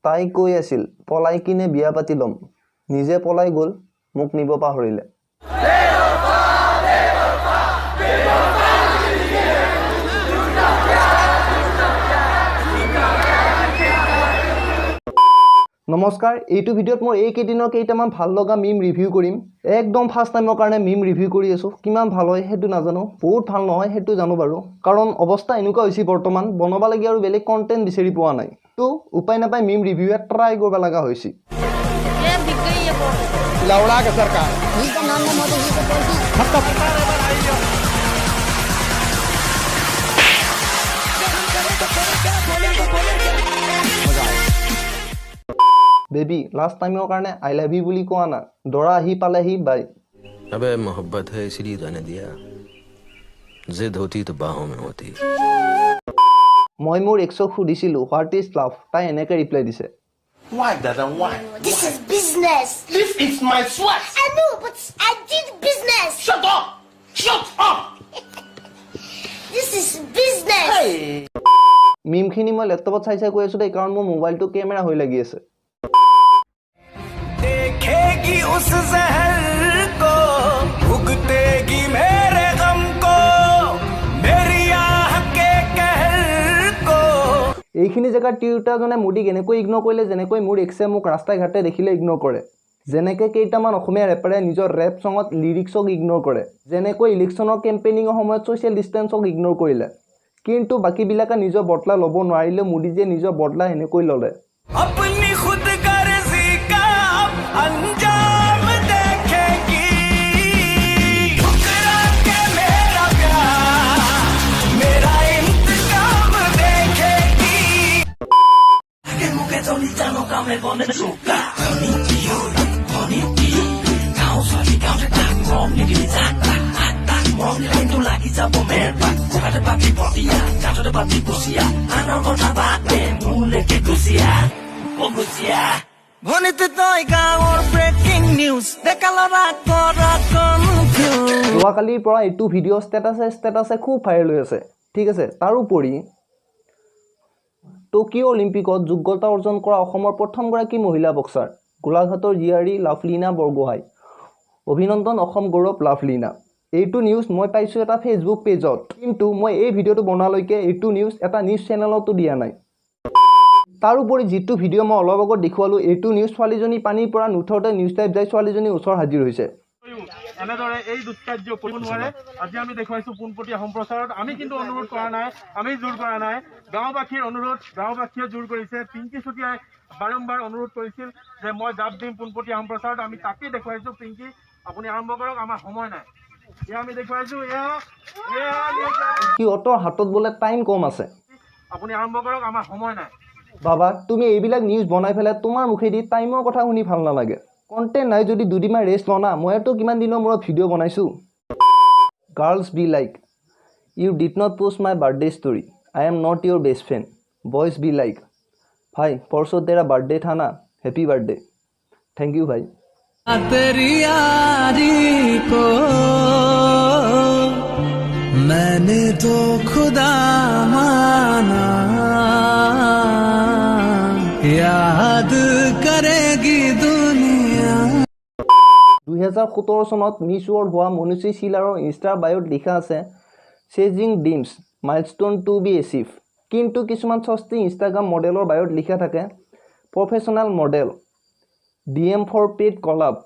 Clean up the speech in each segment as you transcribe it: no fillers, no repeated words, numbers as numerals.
তাই কৈ আছিল পলাই কিনে বিয়া পাতি ল'ম, নিজে পলাই গ'ল, মোক নিব পাহৰিলে। নমস্কাৰ, এইটো ভিডিঅ'ত মই এইকেইদিনৰ কেইটামান ভাল লগা মিম ৰিভিউ কৰিম। একদম ফাৰ্ষ্ট টাইমৰ কাৰণে মিম ৰিভিউ কৰি আছোঁ। কিমান ভাল হয় সেইটো নাজানো, বহুত ভাল নহয় সেইটো জানো বাৰু, কাৰণ অৱস্থা এনেকুৱা হৈছে বৰ্তমান বনাব লাগি আৰু বেলেগ কণ্টেণ্ট বিচাৰি পোৱা নাই, তো উপায় নাপাই মিম ৰিভিউৱে ট্ৰাই কৰিব লগা হৈছে। বেবী, লাষ্ট টাইমৰ কাৰণে I love you বুলি কোৱা না, দৰা আহি পালেহি, বাই। अबे मोहब्बत है इसलिए जाने दिया, जिद होती तो बाहों में होती। মই মোৰ এক্সক সুধিছিলোঁ what is love, তাই এনেকৈ ৰিপ্লাই দিছে। Why, Dada? Why? This is business. This is my sweat. I know, but I did business. Shut up! Shut up! This is business. মিমখিনি মই লেপটপত চাই চাই কৈ আছোঁ দেই, কাৰণ মোৰ মোবাইলটো কেমেৰা হৈ লাগি আছে। देखेगी उस जहर को, भुगतेगी मेरे गम को, मेरी आह के कहर को। এইখিনি জেগাত তিৰোতাজনে মোদীক এনেকৈ ইগন'ৰ কৰিলে যেনেকৈ মোৰ এক্সে মোক ৰাস্তাই ঘাটে দেখিলে ইগন'ৰ কৰে, যেনেকৈ কেইটামান অসমীয়া ৰেপাৰে নিজৰ ৰেপ ছঙত লিৰিক্সক ইগন'ৰ কৰে, যেনেকৈ ইলেকশ্যনৰ কেম্পেইনিঙৰ সময়ত ছ'চিয়েল ডিষ্টেঞ্চক ইগন'ৰ কৰিলে। কিন্তু বাকীবিলাকে নিজৰ বদলা ল'ব নোৱাৰিলেও মোদীজীয়ে নিজৰ বদলা এনেকৈ ল'লে। अपनी खुद गर्जी का अब अंजाम देखेगी, ठुकरा के मेरा प्यार मेरा इंतकाम देखेगी। ভনীতি তই গাঁৱৰ ব্ৰেকিং নিউজ, ডেকা ল'ৰা কৰা কনফিউজ। যোৱাকালিৰ পৰা এইটো ভিডিঅ' ষ্টেটাছে ষ্টেটাছে খুব ভাইৰেল হৈ আছে, ঠিক আছে। তাৰোপৰি টকিঅ' অলিম্পিকত যোগ্যতা অৰ্জন কৰা অসমৰ প্ৰথমগৰাকী মহিলা বক্সাৰ গোলাঘাটৰ জীয়াৰী লাভলীনা বৰগোহাঁই, অভিনন্দন অসম গৌৰৱ লাভলীনা। এইটো নিউজ মই পাইছোঁ এটা ফেচবুক পেজত, কিন্তু মই এই ভিডিঅ'টো বনোৱালৈকে এইটো নিউজ এটা নিউজ চেনেলতো দিয়া নাই। তাৰোপৰি যিটো ভিডিঅ' মই অলপ আগত দেখুৱালোঁ, এইটো নিউজ ছোৱালীজনী পানীৰ পৰা নুঠোঁতে নিউজ টাইপ যাই ছোৱালীজনীৰ ওচৰ হাজিৰ হৈছে। এনেদৰে এই দুষ্কাৰ্য কৰিব নোৱাৰে। আজি আমি দেখুৱাইছো পোনপটীয়া সম্প্ৰচাৰত। আমি কিন্তু অনুৰোধ কৰা নাই, আমি জোৰ কৰা নাই, গাঁওবাসীৰ অনুৰোধ, গাঁওবাসীয়ে জোৰ কৰিছে। পিংকি চুতীয়াই বাৰম্বাৰ অনুৰোধ কৰিছিল যে মই জাপ দিম পোনপটীয়া সম্প্ৰচাৰত, আমি তাকেই দেখুৱাইছো। পিংকি, আপুনি আৰম্ভ কৰক, আমাৰ সময় নাই। এয়া আমি দেখুৱাইছো, এয়া এয়া সিহঁতৰ হাতত বোলে টাইম কম আছে। আপুনি আৰম্ভ কৰক, আমাৰ সময় নাই। বাবা, তুমি এইবিলাক নিউজ বনাই পেলাই তোমাৰ মুখেদি টাইমৰ কথা শুনি ভাল নালাগে। কণ্টেণ্ট নাই যদি দুদিনমান ৰেষ্ট লওঁ না, মইতো কিমান দিনৰ মূৰত ভিডিঅ' বনাইছোঁ। Girls be like, you did not post my birthday story, I am not your best friend. Boys be like, भाई परसों तेरा बर्थडे था ना, हैप्पी बर्थडे, thank you भाई। तेरी यारी को मैंने तो खुदा माना, याद करेगी दुनिया। 2017 চনত মিছ ৱৰ্ল্ড হোৱা মনুষী চিলাৰৰ ইনষ্টাৰ বায়'ত লিখা আছে chasing dreams, milestone to be achieve. কিন্তু কিছুমান সস্তি ইনষ্টাগ্ৰাম মডেলৰ বায়'ত লিখা থাকে professional model, DM for paid collab,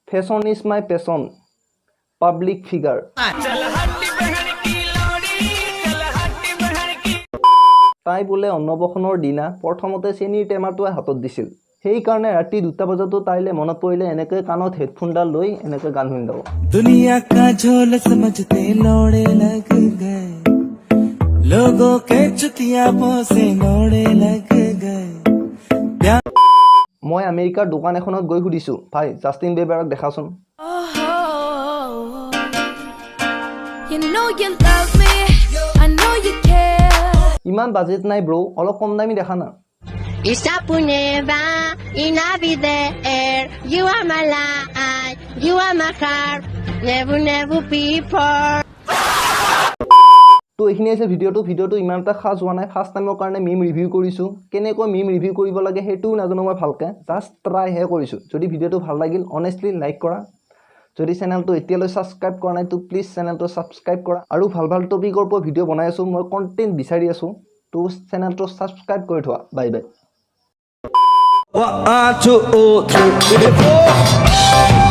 fashion is my passion, public figure. তাই বোলে অন্নপ্ৰাশনৰ দিনা প্ৰথমতে চেনীৰ টেমাটোৱে হাতত দিছিল, সেইকাৰণে ৰাতি 2টা বজাতো তাইলে মনত পৰিলে এনেকৈ কাণত হেডফোনডাল লৈ এনেকৈ গান শুনি থাকোঁ। दुनिया का झोल समझते लौड़े लग गए, लोगों के चुतिया से नौड़े लग गए। মই আমেৰিকাৰ দোকান এখনত গৈ সুধিছোঁ, ভাই Justin বেবাৰক দেখাচোন। You know you love me, I know you care. ইমান বাজেট নাই ব্ৰ, অলপ কম দামী দেখা না। It's up never in a be there. You are my light, you are my heart. Never, never before. তো এইখিনি আছে ভিডিঅ'টো। ভিডিঅ'টো ইমান এটা খাচ হোৱা নাই। ফাৰ্ষ্ট টাইমৰ কাৰণে মিম ৰিভিউ কৰিছোঁ। কেনেকৈ মিম ৰিভিউ কৰিব লাগে, সেইটোও নাজানো মই ভালকৈ, জাষ্ট ট্ৰাইহে কৰিছোঁ। যদি ভিডিঅ'টো ভাল লাগিল, অনেষ্টলি লাইক কৰা। যদি চেনেলটো এতিয়ালৈ ছাবস্ক্ৰাইব কৰা নাই, তো প্লিজ চেনেলটো ছাবস্ক্ৰাইব কৰা। আৰু ভাল ভাল টপিকৰ ওপৰত ভিডিঅ' বনাই আছোঁ মই, কণ্টেণ্ট বিচাৰি আছোঁ। তো চেনেলটো ছাবস্ক্ৰাইব কৰি থোৱা। Bye bye. One, two, three, four.